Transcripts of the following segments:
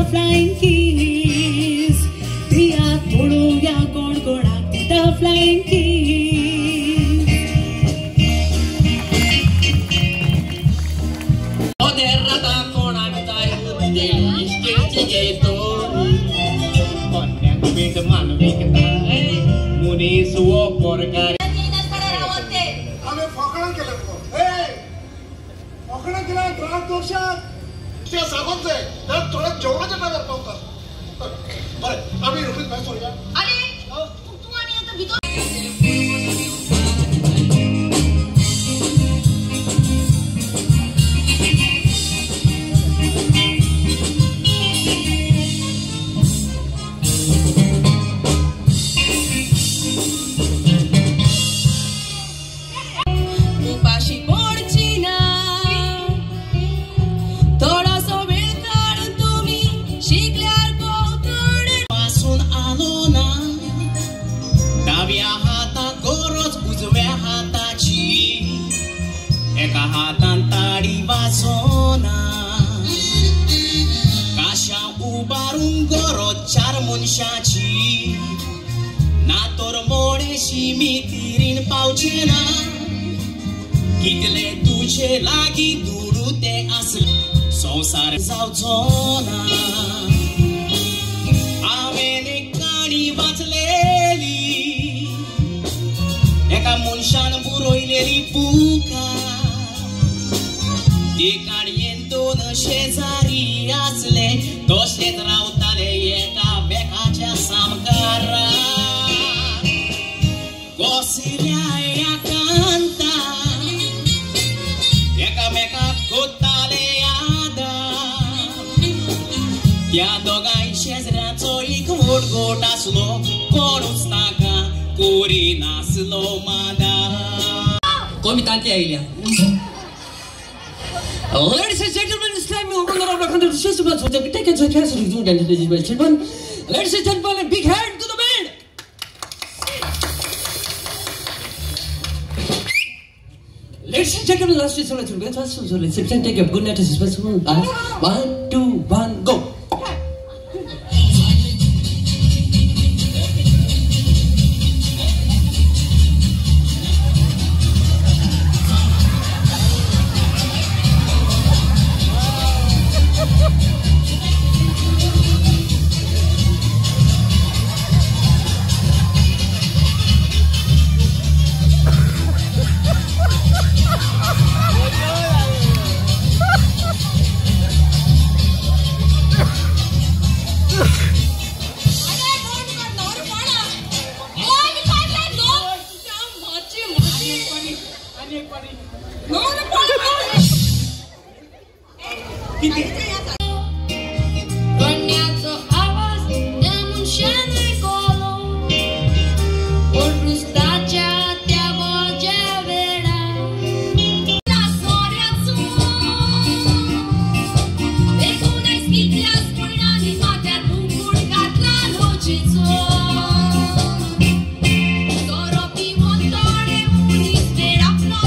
Flying kiss तियात्र पळोवया कोण कोणाक दिता फ्लाइंग कीस. कोणाक जाय कोन्यांक पेट मानविकताय मुनीस वो पोरकार. आम्ही फोकणां केलं फोकणां केल्या त्रास दोशात ते सांगून जाय तर थोड्या जेवणाच्या टायमार पावता. बरें आमी रोखडीच भायर सोडया. अरे तूं आनी आतां भितर डाव्या हाता गरज उजव्या हाताची एका हातान ताडी वाजोना काशा उबारूंक गरज चार मनशाची ना तर मोडेशी मितिरीन पावचे ना कितले तुजे लागीं दुडू ते आसले संवसार जावचो ना. हांवें एक काणी वाचलेली एका मनशान बरयलेली बुका ते काणयेन दोन शेजारी आसले तशेंच रावताले एका बेकाच्या सामकारा कसल्या एकांता एकामेकाक कोत्ताले यादां. त्या दोगांय शेजऱ्याचो एक व्हड गोट आसलो कोणूच ताका करिनासलो मादा. कवितांती आयल्या. Ladies and gentlemen, it's time to open the Ladies and gentlemen, a big hand to the band. Ladies and gentlemen, last week, take a good night. 1, 2, 1, go. कन्याचो आवाज त्या मनशान आयकलो पूण क्रिस्ताच्या त्या वज्या वेळार सोऱ्याचो देखून आयज कितल्याच कोणानी माथ्यार मुकूट घातला लोचेचो सोरो पिवन थोडे मनीस वेळ आपलो.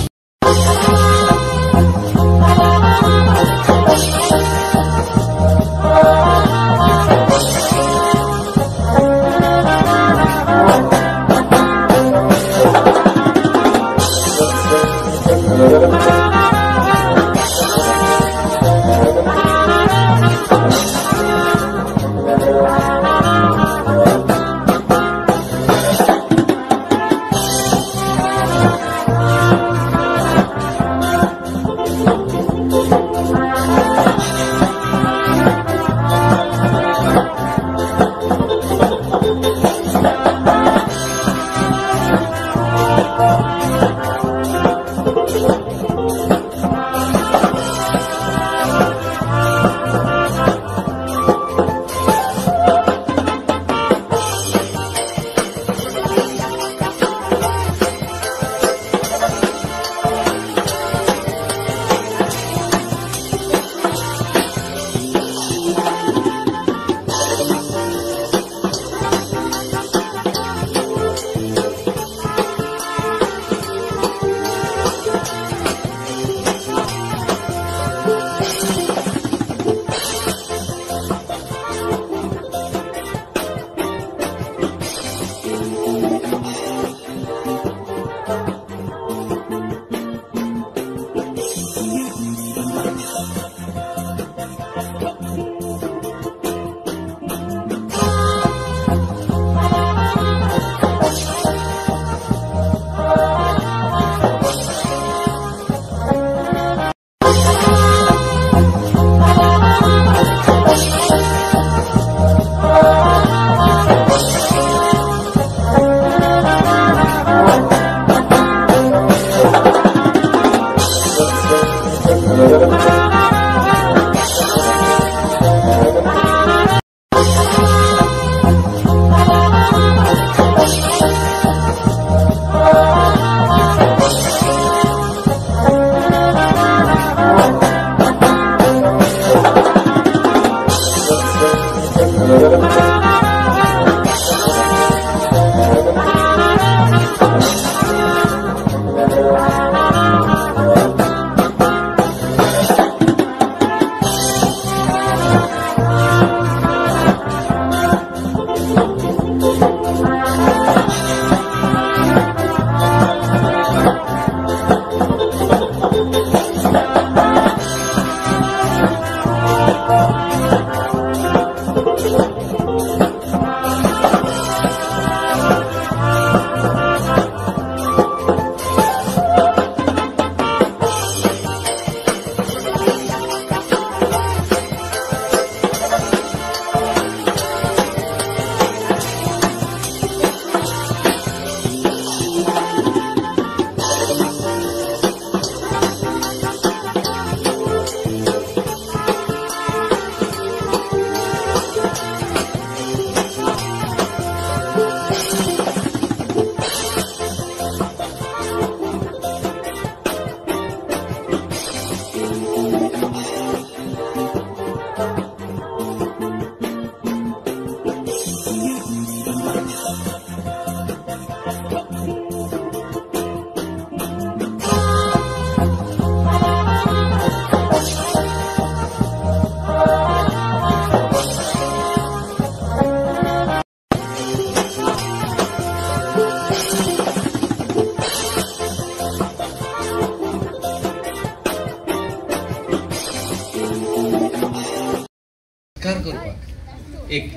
एक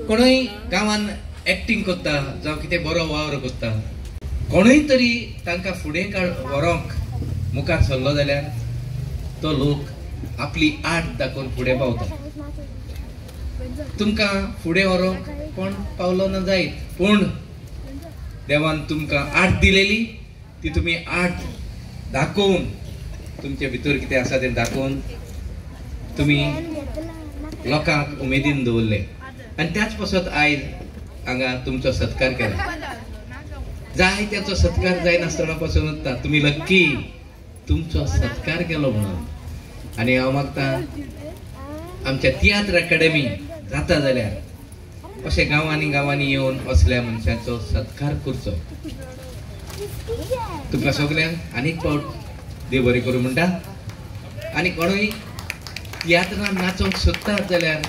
कोणूय गांवान एक्टिंग करता जावं कितें बरो वावर करता, कोणूय तरी तांकां फुडें व्हरोंक मुखार सरलो जाल्यार तो लोक आपली आर्ट दाखोवन फुडें पावता. तुमकां फुडें व्हरोंक कोण पावलो ना जायत, पूण देवान तुमकां आर्ट दिलेली ती तुमी आर्ट दाखोवन तुमचे भितर कितें आसा तें दाखोवन तुमी लोकांक उमेदीन दवरले आनी त्याच पासत आयज हांगा तुमचो सत्कार केला. जाय त्याचो सत्कार जायनासतना पासून उरता, तुमी लक्की तुमचो सत्कार केलो म्हणून. आनी हांव मागता आमच्या तियात्र अकॅडमी जाता जाल्यार अशें गांवांनी गांवांनी येवन असल्या मनशांचो सत्कार करचो. तुमकां सगल्यांक आनीक फावट देव बरें करूं म्हणटा. आनी कोणूय तियात्रान नाचोंक सोदतात जाल्यार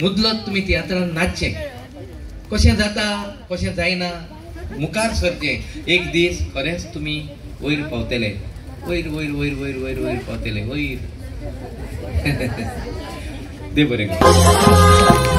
मुदलत तुमी तियात्रान नाचचें, कशें जाता कशें जायना मुखार सरचें. एक दीस खरेंच तुमी वयर पावतले, वयर वयर वयर वयर वयर वयर पावतले वयर. देव बरें करूं.